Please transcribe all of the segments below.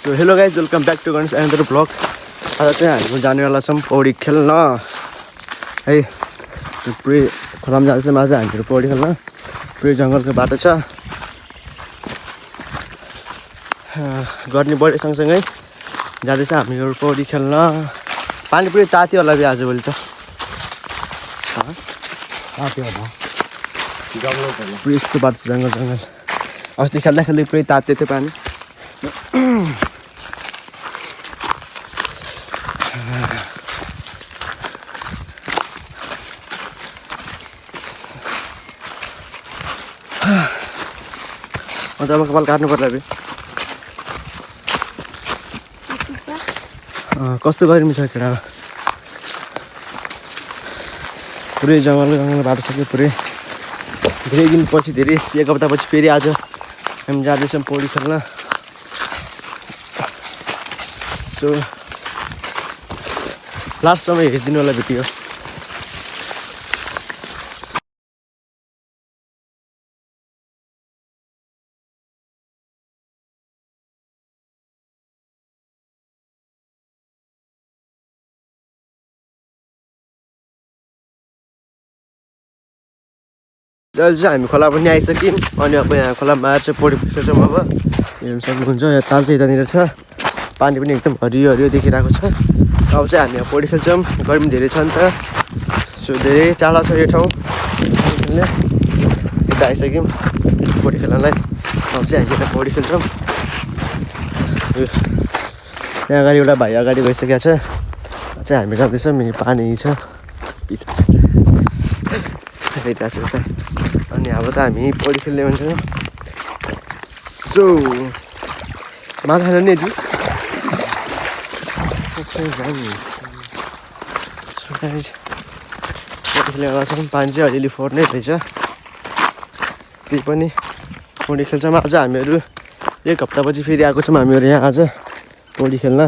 So hello guys welcome back to Ganesh एन्डर blog. आज चाहिँ हामी जानेवाला छौँ पौडी खेल्न है। पुरै खोलामा जाँदैछौँ आज हामीहरू पौडी खेल्न। पुरै जङ्गलको बाटो छ, गर्मी बढी सँगसँगै जाँदैछ हामीहरू पौडी खेल्न। पानी पुरै तात्यो होला आजभोलि त पुरै यस्तो बाटो छ जङ्गल। अस्ति खेल्दा पुरै तात्यो थियो पानी। अन्त अब कपाल काट्नु पर्ला बे। कस्तो गर्मी छ केटा, पुरै जङ्गल बाटो छ कि पुरै। धेरै दिनपछि, धेरै एक हप्तापछि फेरि आज हामी जाँदैछौँ पौडी खेल्न। सो लास्टसम्म हेरिदिनु होला भिडियो। अहिले चाहिँ हामी खोला पनि आइसक्यौँ अनि अब यहाँ खोलामा आएर चाहिँ पौडी खेल्छौँ। अब हेर्नु सक्नुहुन्छ यहाँ ताल चाहिँ यतानिर छ, पानी पनि एकदम हरियो हरियो देखिरहेको छ। अब चाहिँ हामी यहाँ पौडी खेल्छौँ, गर्मी धेरै छ नि त। सो धेरै टाढा छ यो ठाउँ खेल्ने। यता आइसक्यौँ पौडी खेल्नलाई। अब चाहिँ हामी यहाँ पौडी खेल्छौँ। यहाँ अगाडि एउटा भाइ अगाडि गइसकेको छ, चाहिँ हामी जाँदैछौँ। यही पानी छ अनि अब त हामी पौडी खेल्ने भन्छौँ। सो माछा खान नि यति पौडी खेल्ने छौँ। पानी चाहिँ अलिअलि फोर्नै रहेछ, त्यही पनि पौडी खेल्छौँ। आज हामीहरू एक हप्तापछि फेरि आएको छौँ हामीहरू यहाँ आज पौडी खेल्न।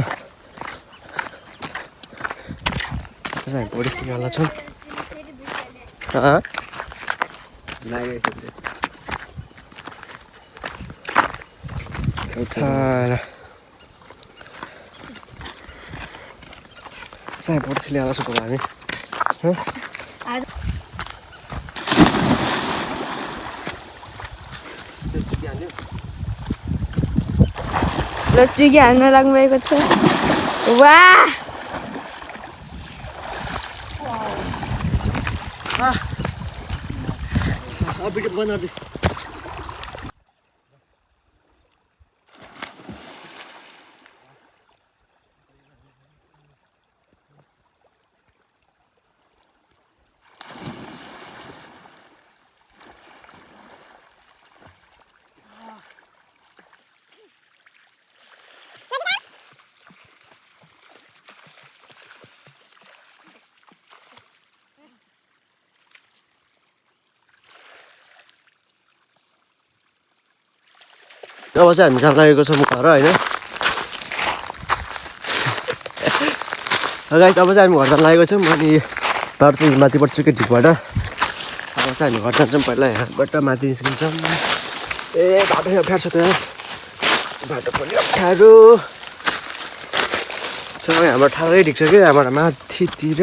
आज हामी पौडी खेल्नेवाला छौँ। पौडी खेल्नेवाला छौँ हामी। लच्ची हाल्न लाग्नुभएको छ। वाह भिडियो बनाउँदै अब चाहिँ हामी जान लागेको छौँ घर होइन। गाइस अब चाहिँ हामी घर जान लागेको छौँ। अनि बाटो चाहिँ माथिबाट छ कि ढिकबाट। अब चाहिँ हामी घर जान्छौँ। पहिला यहाँबाट माथि निस्किन्छौँ। ए बाटो पनि अप्ठ्यारो छ त, बाटो पनि अप्ठ्यारो छ। यहाँबाट ठाडै ढिक्छ कि, यहाँबाट माथितिर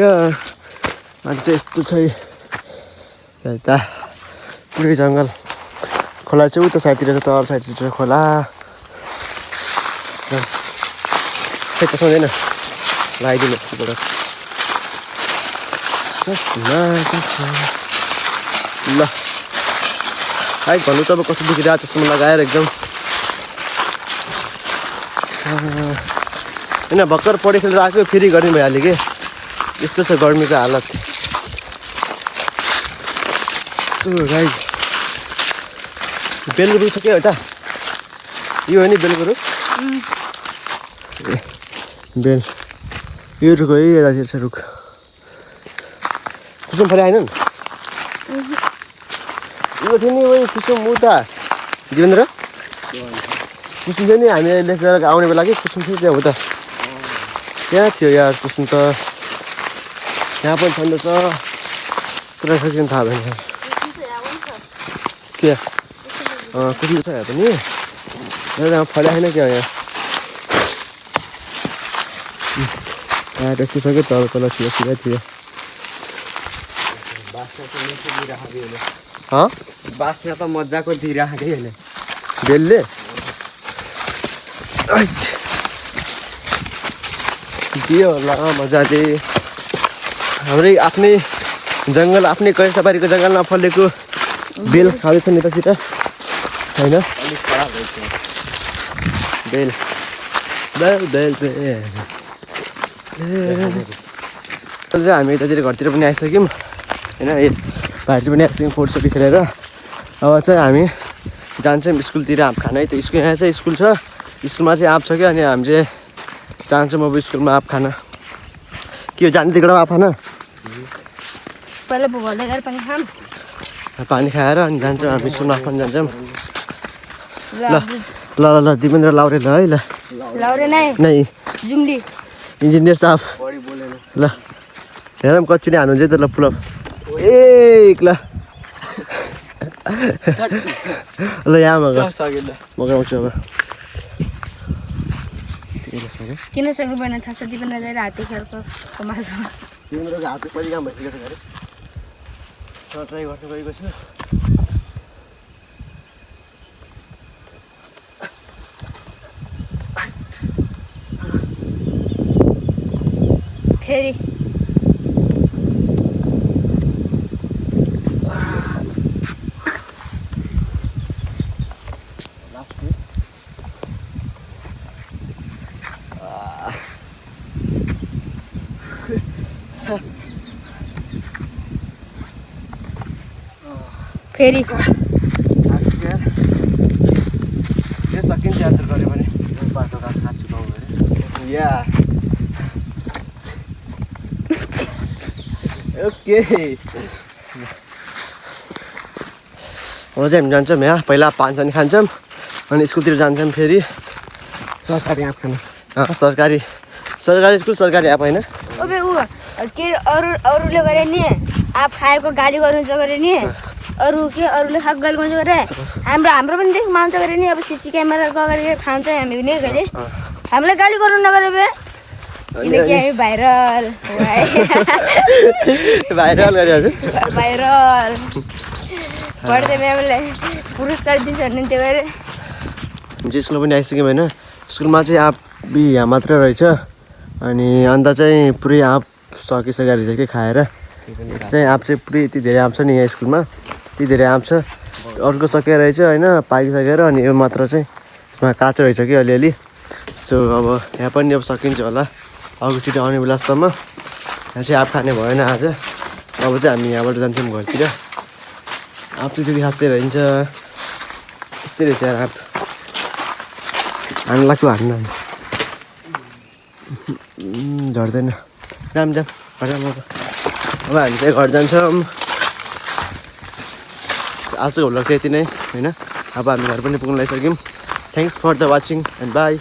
माथि चाहिँ यस्तो छ। यता पुरै जङ्गल, खोला चाहिँ उता साइडतिर छ, तर साइडतिर छ खोला। त्यता सुँदैन लगाइदिनु यतिबाट। ल है भन्नु त अब कस्तो देखिरहेको त्यसमा लगाएर एकदम होइन। भर्खर पौडी खेलेर आएको फेरि गर्मी भइहाल्यो कि, यस्तो छ गर्मीको हालत। गाइस बेलगुरु छ क्या एउटा, यो हो नि बेलगुरु। बेल यो रुख हो, यतातिर छ रुख। कुसुम फले आएनन् यो थियो नि वही कुसुम उता जीवेन्द्र कुसुम थियो नि। हामी लेखेर आउने बेला कि कुसुम थियो त्यहाँ उता, त्यहाँ थियो यार कुसुम त। यहाँ पनि ठन्डा छ, पुरा सकिन थाहा भएन क्या। कुसुम छ यहाँ पनि, फले छैन क्या यहाँ। सक्यो तल थियो बास्न त मजाको दिइराखेको होइन बेलले दियो होला मजाले हाम्रै आफ्नै जङ्गल आफ्नै कैसाबारीको जङ्गलमा फलेको बेल खाँदैछ नि यतातिर होइन अलिक खराब भएछ बेल बेल बेल बेल चाहिँ हामी यतातिर घरतिर पनि आइसक्यौँ होइन भाइहरू पनि आइसक्यौँ फोटोसोटो खेलेर अब चाहिँ हामी जान्छौँ स्कुलतिर आँप खान है त स्कुल यहाँ चाहिँ स्कुल छ स्कुलमा चाहिँ आँप छ क्या अनि हामी चाहिँ जान्छौँ अब स्कुलमा आँप खान के हो जाने तिकडा आँप खान पहिला भोगल्दै गएर पनि खाम पानी खाएर अनि जान्छौँ हामी स्कुलमा आँप खान जान्छौँ ल ल ल ल दिपेन्द्र लाउरे ल है ल लाउरे नै नै जुम्ली इन्जिनियर साहब बढी बोलेन ल हेर कच्चुनी हाल्नुहुन्छ है त ल पुलअप ए ल ल यहाँ मगर सकिँदा म गराउँछु अब किन सक्नु पर्ने थाहा छ दिपेन्द्र ल्याएर हात्ती खेलको कमाल तिम्रो हात कहिले काम भइसकेको छ अरे ट्राई गर्नु गएको छु फेरि फेरि त्यो सकिन्छ यात्रा गऱ्यो भने बाटो घाट खाँच्छु गाउँ गएर या ओके अब चाहिँ हामी जान्छौँ यहाँ पहिला पानसानी खान्छौँ अनि स्कुलतिर जान्छौँ फेरि सरकारी आँप खान सरकारी स्कुल सरकारी आँप होइन ओबे ऊ के अरूले गरे नि आँप खाएको गाली गर्नुहुन्छ गरे नि अरूले खाएको गाली गर्नुहुन्छ गरे हाम्रो पनि देख मान्छ गरे नि अब सिसी क्यामेराको अगाडि खान्छ हामी पनि कहिले हामीलाई गाली गर्नु नगरे बे किनकि हामी भाइरल भाइरल गरे हजुर भाइरल पढ्दै म्यामलाई पुरस्कार दिन्छ भन्ने त्यो गरे चाहिँ स्कुलमा पनि आइसक्यौँ होइन स्कुलमा चाहिँ आँप यहाँ मात्र रहेछ अनि अन्त चाहिँ पुरै आँप सकिसकेको रहेछ कि खाएर चाहिँ आँप चाहिँ पुरै यति धेरै आँप छ नि यहाँ स्कुलमा यति धेरै आँप छ अर्को सकेर रहेछ होइन पाकिसकेर अनि यो मात्र चाहिँ यसमा काँचो रहेछ कि अलिअलि सो अब यहाँ पनि अब सकिन्छ होला अर्कोचोटि आउने बेलासम्म यहाँ चाहिँ आँप खाने भएन आज अब चाहिँ हामी यहाँबाट जान्छौँ घरतिर आँप चाहिँ त्यति खाँच्चै रहन्छ यस्तै रहेछ आँप हान्न लाग्यो हान्न झर्दैन जाम घर जाम अब हामी चाहिँ घर जान्छौँ आजको भ्लग चाहिँ यति नै होइन अब हामी घर पनि पुग्न लागिसक्यौँ thanks for the watching and by